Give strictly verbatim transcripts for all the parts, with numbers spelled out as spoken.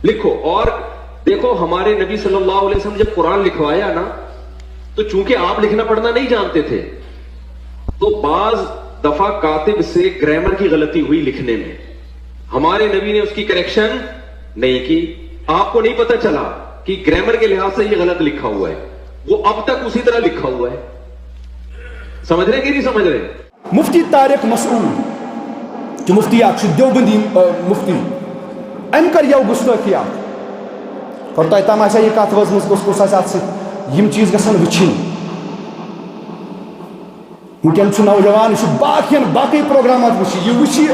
लिखो। और देखो, हमारे नबी सल्लल्लाहु अलैहि वसल्लम जब कुरान लिखवाया ना, तो चूंकि आप लिखना पढ़ना नहीं जानते थे, तो बाज दफा कातिब से ग्रामर की गलती हुई लिखने में, हमारे नबी ने उसकी करेक्शन नहीं की। आपको नहीं पता चला कि ग्रामर के लिहाज से ये गलत लिखा हुआ है, वो अब तक उसी तरह लिखा हुआ है। समझ रहे हैं कि नहीं समझ रहे हैं? مفتی طارق مسعود، کہ مفتی اکھ چھُ دیوبندی، آ، مفتی، أمۍ کٔر یَوٕ گُستٲخی اکھ۔ اور تۄہہِ تام آسہِ ہا یہِ کتھ وٲژمٕژ، کُس کُس آسہِ اتھ سۭتۍ۔ یِم چیٖز گژھن وٕچھِنۍ۔ وٕنکیٚن چھُ نوجوان، یہِ چھُ باقین، باقٕے پروگرامات وٕچھِ، یہِ وٕچھِ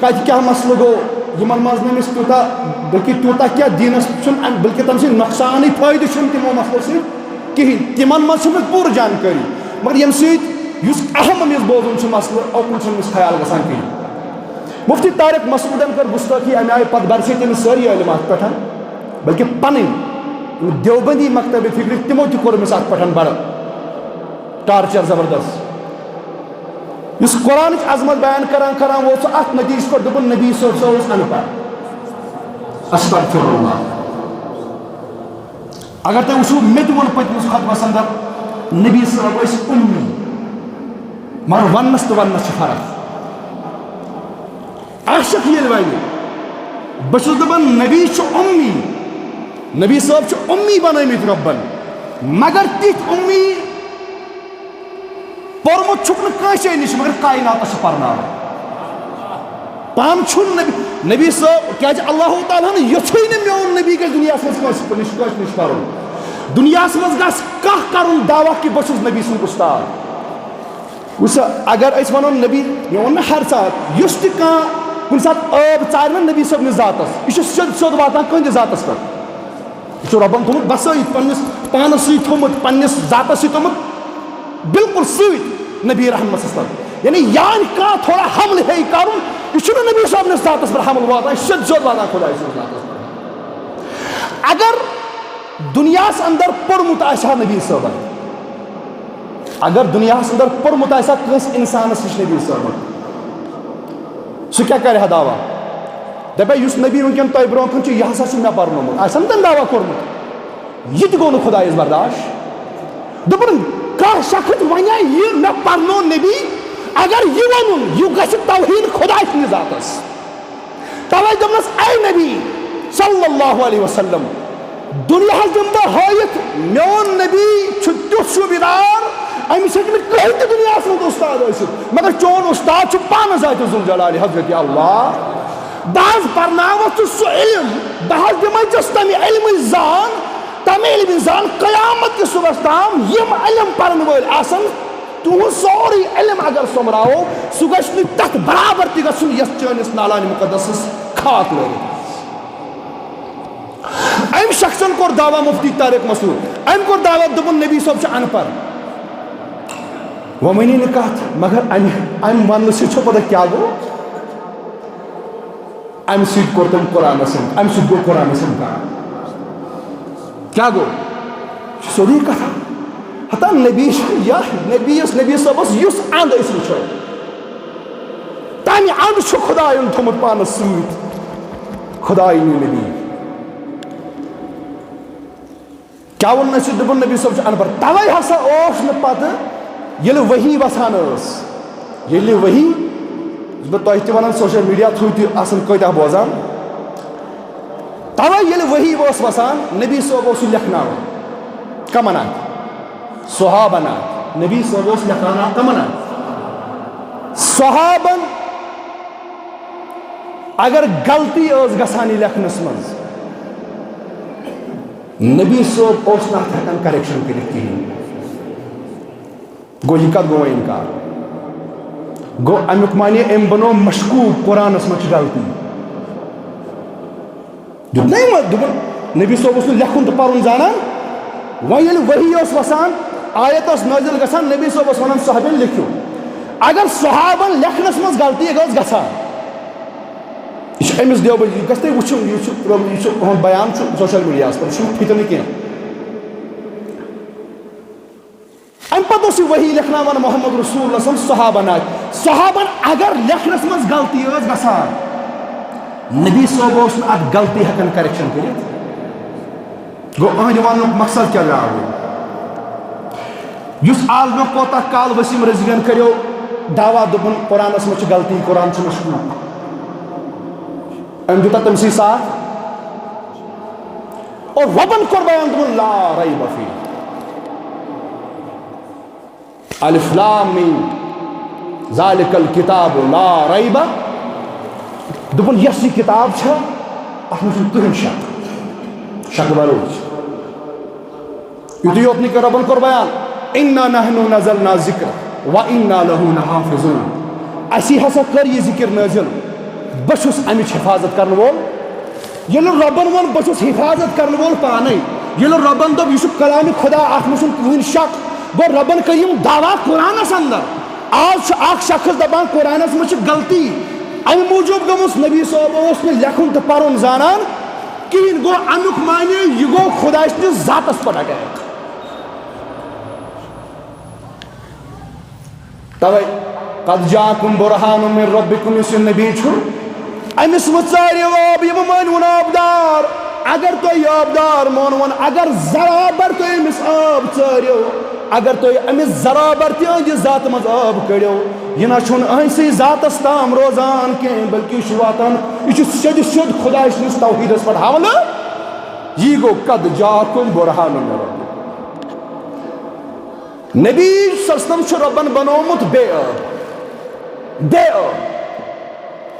کتہِ کیٛاہ مسلہٕ گوٚو، یِمن منٛز نہٕ أمِس تیوٗتاہ، بلکہِ تیوٗتاہ کیٛاہ دیٖنس چھُنہٕ، بلکہِ تٔمۍ سٕنٛدۍ نۄقصانٕے، فٲیدٕ چھُنہٕ تِمو مسلو سۭتۍ کِہینۍ۔ تِمن منٛز چھِ أمِس پوٗرٕ جانکٲری، مگر ییٚمہِ سۭتۍ یُس اہم أمِس بوزُن چھُ مسلہٕ، اوکُن چھُنہٕ أمِس خیال گژھان کِہینۍ۔ مفتی طارق مسعودن کٔر گُستٲخی، امہِ آیہِ پتہٕ برسے تٔمِس سٲری علم اتھ پٮ۪ٹھ، بلکہِ پنٕنۍ یِم دیوبندی مکتب فکرٕکۍ، تِمو تہِ کوٚر أمِس اتھ پٮ۪ٹھ بڑٕ ٹارچر زبردست۔ یُس قرآنٕچ عظمت بیان کران کران ووت سُہ اتھ نتیجس پٮ۪ٹھ، دوٚپُن، نبی صٲب سا اوس ان پڑھ۔ استغفر اللہ۔ اگر تُہۍ وٕچھِو، مےٚ تہِ ووٚن پٔتمِس خطبس اندر، نبی صٲب ٲسۍ اُمی، مگر وننس تہٕ وننس چھِ فرق۔ عاشق ییٚلہِ ونہِ، بہٕ چھُس دپان، نبی چھُ اُمی، نبی صٲب چھُ اُمی بنٲومٕتۍ رۄبن، مگر تِتھۍ اُمی پوٚرمُت چھُکھ نہٕ کٲنٛسے نِش، مگر کائناتس چھُ پرناوان۔ پانہٕ چھُنہٕ نبی، نبی صٲب، کیازِ اللہ تعالیٰ ہن یژھُے نہٕ میون نبی گژھِ دُنیاہس منٛز کٲنٛسہِ نِش، کٲنٛسہِ نِش پرُن۔ دُنیاہس منٛز گژھِ کانٛہہ کرُن دعویٰ کہِ بہٕ چھُس نبی سُنٛد اُستاد۔ وٕچھ سا، اگر أسۍ ونو نبی، مےٚ ووٚن نہ ہر ساتہٕ، یُس تہِ کانٛہہ کُنہِ ساتہٕ عٲب ژارِ نہ نبی صٲبنِس ذاتس، یہِ چھُ سیوٚد سیوٚد واتان کٕہٕنٛدِ ذاتس پٮ۪ٹھ۔ یہِ چھُ رۄبن تھوٚمُت بسٲیِتھ پننِس پانس سۭتۍ تھوٚمُت، پننِس ذاتس سۭتۍ تھوٚمُت، بالکل سۭتۍ نبی رحمت صلی اللہ علیہ وسلم۔ یعنی یہِ آنہِ کانٛہہ تھوڑا حملہٕ ہیٚیہِ کرُن، یہِ چھُنہٕ نبی صٲبنِس ذاتس پٮ۪ٹھ حملہٕ واتان، یہِ چھُ سیوٚد سیوٚد واتان خۄداے سٕنٛدِس ذاتس پٮ۪ٹھ۔ اگر دُنیاہس اندر پوٚرمُت آسہِ ہا نبی صٲبن، اگر دُنیاہس اندر پوٚرمُت آسہِ ہا کٲنٛسہِ انسانس نِش نبی صٲبن، سُہ کیٛاہ کرِ ہا دعویٰ؟ دپہِ ہا، یُس نبی وٕنکیٚن تۄہہِ برونٛہہ کُن چھُ، یہِ ہسا چھُ مےٚ پرنومُت، آسہِ ہا نہٕ تٔمۍ دعویٰ کوٚرمُت؟ یہِ تہِ گوٚو نہٕ خۄدایس برداش۔ دوٚپُن، کانٛہہ شخص ونہِ ہا، یہِ مےٚ پرنو نبی، اگر یہِ ونُن، یہِ گژھِ توہین خۄداے سٕنٛدِس ذاتس۔ توے دوٚپنس، اے نبی صلی اللہ علیہ وسلم، دُنیاہس دِمہٕ بہٕ ہٲیِتھ، میون نبی چھُ تیُتھ شوٗبیدار، أمِس ہیٚکہِ نہٕ کٕہٕنۍ تہِ دُنیاہس منٛز اُستاد ٲسِتھ، مگر چون اُستاد چھُ پانہٕ ذاتِ ذوالجلالِ حضرت اللہ۔ بہٕ حظ پرناوتھ ژٕ سُہ علم، بہٕ حظ دِمے ژےٚ تمہِ علمٕچ زان، تمہِ علمٕچ زان قیامت کِس صُبحس تام یِم علم پرن وٲلۍ آسن، تُہُنٛد سورُے علم اگر سۄمبراوو، سُہ گژھِ نہٕ تتھ برابر تہِ گژھُن یتھ چٲنِس نالانِ مُقدسس خاک لٲرِتھ۔ أمۍ شخصن کوٚر دعویٰ، مفتی طارق مسعود، أمۍ کوٚر دعویٰ، دوٚپُن، نبی صٲب چھُ ان پڑھ۔ وۄنۍ ؤنِو نہٕ کتھ، مگر امہِ، امہِ وننہٕ سۭتۍ چھو پتہ کیٛاہ گوٚو؟ امہِ سۭتۍ کوٚر تٔمۍ قرآنس انکار، امہِ سۭتۍ گوٚو قرآنس انکار۔ کیٛاہ گوٚو؟ یہِ چھِ سیوٚدُے کتھا۔ ہتا نبی چھُ یا نبی یس، نبی صٲبس یُس اند أسۍ وٕچھو، تمہِ اند چھُ خداین تھوٚمُت پانس سۭتۍ خداینی نبی۔ کیٛاہ ووٚن اَسہِ؟ دوٚپُن، نبی صٲب چھُ ان پڑھ۔ توے ہسا اوس نہٕ پتہٕ ییٚلہِ وحی وسان ٲس، ییٚلہِ وحی، یُس بہٕ تۄہہِ تہِ ونان، سوشل میڈیا تھرو تہِ آسان کۭتیاہ بوزان، توے ییٚلہِ وحی اوس وسان، نبی صٲب اوس سُہ لیکھناوان۔ کمن اتھِ؟ صحابن اتھِ۔ نبی صٲب اوس لیکھناوان کمن اتھِ؟ صحابن۔ اگر غلطی ٲس گژھان یہِ لیکھنس منٛز، نبی صٲب اوس نہٕ اتھ ہٮ۪کان کریکشن کٔرِتھ کِہینۍ۔ گوٚو، یہِ کتھ گوٚو وۄنۍ انکار؟ گوٚو، امیُک معنی أمۍ بنوو مشکوک، قرآنس منٛز چھِ غلطی۔ دیُت نہ یِمو، دوٚپُن، نبی صٲب اوس نہٕ لیکھُن تہٕ پرُن زانان۔ وۄنۍ ییٚلہِ وحی ٲس وسان، آیت ٲس نٲزِل گژھان، نبی صٲب اوس ونان، صحابین لیکھِو۔ اگر صحابن لیکھنس منٛز غلطی ٲس گژھان، یہِ چھُ أمِس دیوبندی، یہِ گژھِ تۄہہِ وٕچھُن، یہِ چھُ، یہِ چھُ، یِہُنٛد بیان چھُ سوشل میڈیاہس پٮ۪ٹھ، یہِ چھُنہٕ فتنہٕ کینٛہہ۔ امہِ پتہٕ اوس یہِ وحی لیکھناوان محمد رسول اللہ صلی اللہ علیہ وسلم صحابن اتھِ۔ صحابن اگر لیکھنس منٛز غلطی ٲس گژھان، نبی صٲب اوس نہٕ اتھ غلطی ہٮ۪کان کریکشن کٔرِتھ۔ گوٚو، أہنٛدِ وننُک مقصد کیٛاہ درٛاو؟ یُس عالمو کوتاہ کال وسیٖم رضویَن کریو دعویٰ، دوٚپُن، قرآنس منٛز چھِ غلطی، قرآن چھُ مشکوک۔ أمۍ دیُتا تٔمۍ سٕے ساتھ۔ اور رۄبن کوٚر بیان، دوٚپُن، لا ریب فیہ۔ الف لام میم، ذالک الکتاب لا ریب۔ دوٚپُن، یۄس یہِ کتاب چھےٚ، اتھ منٛز چھُنہٕ کٕہٕنۍ شک، شک ورٲے چھِ۔ یُتُے یوت نہٕ کینٛہہ، رۄبن کوٚر بیان، انا نحن نزلنا الذکر و انا لہ لحافظون۔ اسی ہسا کٔر یہِ ذکر نٲزِل، بہٕ چھُس امِچ حفاظت کرن وول۔ ییٚلہِ رۄبن ووٚن، بہٕ چھُس حفاظت کرن وول پانے، ییٚلہِ رۄبن دوٚپ، یہِ چھُ کلامِ خدا، اتھ منٛز چھُنہٕ کٕہٕنۍ شک، گوٚو، رۄبن کٔر یِم دعویٰ قرآنس اندر۔ آز چھُ اکھ شخص دپان، قرآنس منٛز چھِ غلطی، امہِ موٗجوٗب گوٚمُت نبی صٲب اوس نہٕ لیکھُن تہٕ پرُن زانان کِہیٖنۍ۔ گوٚو، امیُک معنی یہِ گوٚو خداے سٕنٛدِس ذاتس پٮ۪ٹھ اٹیک۔ توے، قد جاءکم برہان من ربکم، یُس یہِ نبی چھُ، أمِس مہٕ ژٲرِو عٲب، یہِ مہٕ مٲنِو نہٕ عٲبدار۔ اگر تۄہہِ عٲبدار مونوُن، اگر ذرا بر تُہۍ أمِس عٲب ژٲرِو، اگر تُہۍ أمِس ذرا بر تہِ أہنٛدِ ذاتہٕ منٛز عٲب کٔڑِو، یہِ نہ چھُنہٕ أہنٛدسٕے ذاتس تام روزان کینٛہہ، بلکہِ یہِ چھُ واتان، یہِ چھُ سیوٚدِ سیوٚد خداے سٕنٛدِس توحیٖدس پٮ۪ٹھ حملہٕ۔ یی گوٚو، قد جاءکم برہان من ربکم۔ نبی صلی اللہ علیہ وسلم چھُ رۄبن بنوومُت بے عٲب، بے عٲب۔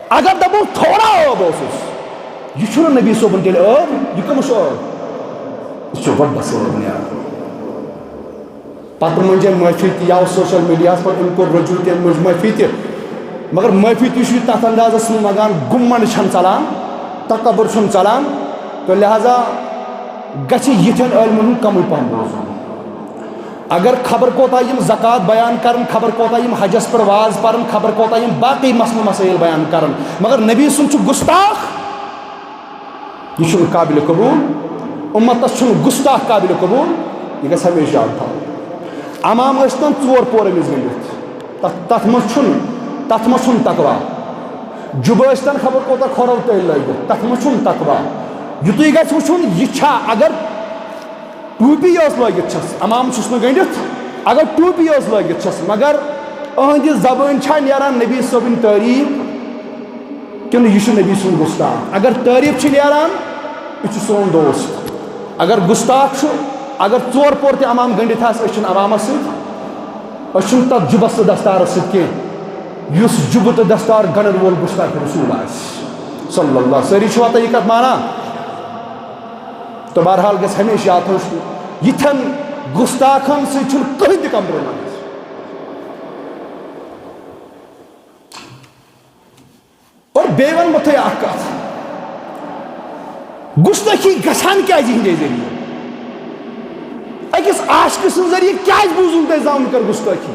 اگر دپو تھوڑا عٲب اوسُس، یہِ چھُنہٕ نبی صٲبُن تیٚلہِ عٲب، یہِ کٔمِس چھُ عٲب؟ یہِ چھُ رۄبس عٲب نیران۔ پتہٕ مٔنٛج أمۍ معٲفی تہِ، یہِ آو سوشل میڈیاہس پٮ۪ٹھ، أمۍ کوٚر رجوع تہِ، أمۍ مٔنٛج معٲفی تہِ، مگر معٲفی تہِ چھُ یہِ تتھ اندازس منٛز منٛگان، گُمنڈ چھَنہٕ ژلان، تکبر چھُنہٕ ژلان، تہٕ لہذا گژھِ یِتھٮ۪ن عٲلمن ہُنٛد کمٕے پہم بوزُن۔ اگر خبر کوتاہ یِم زکوٰۃ بیان کرن، خبر کوتاہ یِم حجس پٮ۪ٹھ واز پرن، خبر کوتاہ یِم باقٕے مسلہٕ مسٲیل بیان کرن، مگر نبی سُنٛد چھُ گستاخ، یہِ چھُنہٕ قابل قبول۔ امتس چھُنہٕ گستاخ قابل قبول، یہِ گژھِ ہمیشہِ یاد تھاوُن۔ عمام ٲسۍ تن ژور پور أمِس گٔنڈِتھ، تتھ، تتھ منٛز چھُنہٕ، تتھ منٛز چھُنہٕ تقویٰ۔ جُبہٕ ٲسۍ تن خبر کوتاہ کھۄرو تٔلۍ لٲگِتھ، تتھ منٛز چھُنہٕ تقویٰ۔ یُتُے گژھِ وُچھُن، یہِ چھا، اگر ٹوپی یٲژ لٲگِتھ چھس، عمام چھُس نہٕ گٔنڈِتھ، اگر ٹوپی یٲژ لٲگِتھ چھس، مگر أہنٛدِ زبٲنۍ چھا نیران نبی صٲبٕنۍ تعریٖف کِنہٕ یہِ چھُ نبی سُنٛد گُستاخ؟ اگر تعریٖف چھِ نیران، یہِ چھُ سون دوست۔ اگر گُستاخ چھُ، اگر ژور پور تہِ عمام گٔنڈِتھ آسہِ، أسۍ چھِنہٕ عمامس سۭتۍ، أسۍ چھِنہٕ تتھ جُبس تہٕ دستارس سۭتۍ کینٛہہ، یُس جُبہٕ تہٕ دستار گنڈن وول گُستاخ رسول آسہِ۔ صلی اللہ۔ سٲری چھِوا تُہۍ یہِ کتھ مانان؟ تہٕ بہرحال گژھِ ہمیشہِ یاد تھاوُن، یِتھٮ۪ن گُستاخن سۭتۍ چھُنہٕ کٕہٕنۍ تہِ compromise۔ اور بیٚیہِ وَنہٕ بہٕ تۄہہِ اکھ کَتھ، گُستٲخی گژھان کیٛازِ یِہِنٛدے ذٔریعہٕ؟ أکِس عاشقہٕ سٕنٛدِ ذٔریعہٕ کیٛازِ بوٗزُن تۄہہِ زامُت کر گُستٲخی؟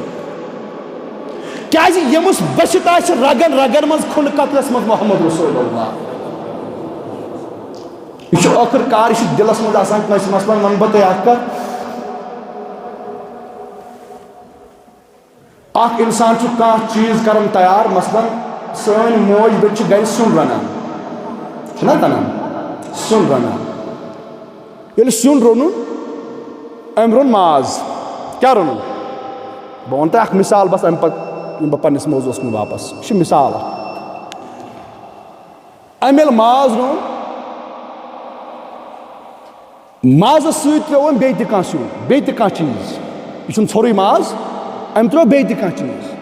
کیٛازِ ییٚمِس بٔچھِتھ آسہِ رگن رگن منٛز کھُنہٕ قطرس منٛز محمد رسول اللہ۔ یہِ چھُ ٲخٕر کار، یہِ چھُ دِلس منٛز آسان کٲنٛسہِ۔ مثلاً وَنہٕ بہٕ تۄہہِ اکھ کَتھ، اکھ انسان چھُ کانٛہہ چیٖز کران تیار، مثلاً سٲنۍ موج بیٚنہِ چھِ گرِ سیُن رنان، چھُنہ رنان؟ سیُن رنان۔ ییٚلہِ سیُن روٚنُن، أمۍ روٚن ماز۔ کیٛاہ روٚنُن؟ بہٕ وَنہٕ تۄہہِ اکھ مثال، بس اَمہِ پتہٕ یِمہٕ بہٕ پننِس موضوعس کُن واپس۔ یہِ چھِ مثال اکھ۔ أمۍ ییٚلہِ ماز روٚن، مازس سۭتۍ ترٛوو أمۍ بیٚیہِ تہِ کانٛہہ سیُن، بیٚیہِ تہِ کانٛہہ چیٖز۔ یہِ چھُنہٕ ژھوٚرُے ماز، أمۍ ترٛوو بیٚیہِ تہِ کانٛہہ چیٖز۔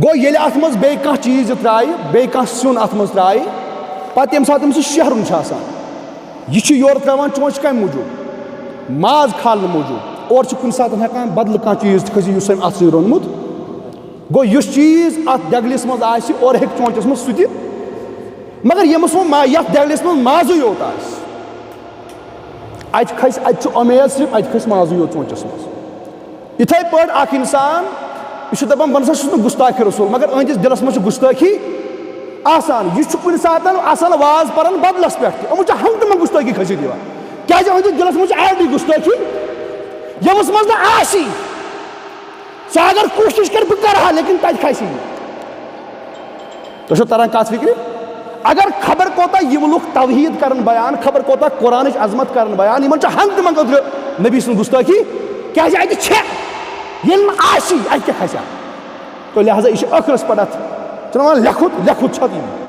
گوٚو، ییٚلہِ اتھ منٛز بیٚیہِ کانٛہہ چیٖز یہِ ترٛایہِ، بیٚیہِ کانٛہہ سیُن اتھ منٛز ترٛایہِ، پتہٕ ییٚمہِ ساتہٕ أمِس یہِ شیہرُن چھُ آسان، یہِ چھُ یورٕ ترٛاوان چونچہِ کمہِ موٗجوٗب؟ ماز کھالنہٕ موٗجوٗب۔ اورٕ چھُ کُنہِ ساتہٕ ہٮ۪کان بدلہٕ کانٛہہ چیٖز تہِ کھٔسِتھ، یُس أمۍ اتھ سۭتۍ روٚنمُت۔ گوٚو، یُس چیٖز اتھ دٮ۪گلِس منٛز آسہِ، اورٕ ہیٚکہِ چونچس منٛز سُہ تہِ، مگر ییٚمِس وۄنۍ ما-، یتھ دٮ۪گلِس منٛز مازٕے یوت آسہِ، اتہِ کھسہِ، اتہِ چھُ اُمید صرف اتہِ کھسہِ مازٕے یوت چونچس منٛز۔ یِتھے پٲٹھۍ اکھ انسان، یہِ چھُ دپان، بہٕ نسا چھُس نہٕ گُستاخِ رسول، مگر أہنٛدِس دِلس منٛز چھِ گُستٲخی آسان۔ یہِ چھُ کُنہِ ساتہٕ اصل واز پران بدلس پٮ۪ٹھ تہِ، یِمن چھِ ہنگتہٕ منٛگ گُستٲخی کھٔسِتھ یِوان۔ کیازِ أہنٛدِس دِلس منٛز چھِ already گُستٲخی، ییٚمِس منٛز نہٕ آسی۔ ژٕ اگر کوٗشِش کر، بہٕ کرٕ ہا، لیکن تتہِ کھسہِ یہِ۔ تۄہہِ چھو تران کتھ فکرِ؟ اگر خبر کوتاہ یِم لُکھ توحید کرن بیان، خبر کوتاہ قرآنٕچ عظمت کرن بیان، یِمن چھُ ہنگ تہٕ منگ أدرٕ نبی سٕنٛز گستٲخی، کیازِ اتہِ چھےٚ، ییٚلہِ نہٕ آسی، اتہِ کیٛاہ کھسہِ ہا؟ تو لہذا یہِ چھُ ٲخرس پٮ۪ٹھ اتھ، چھُنہ ونان، لیکھُت، لیکھُت چھُ اتھ یہِ۔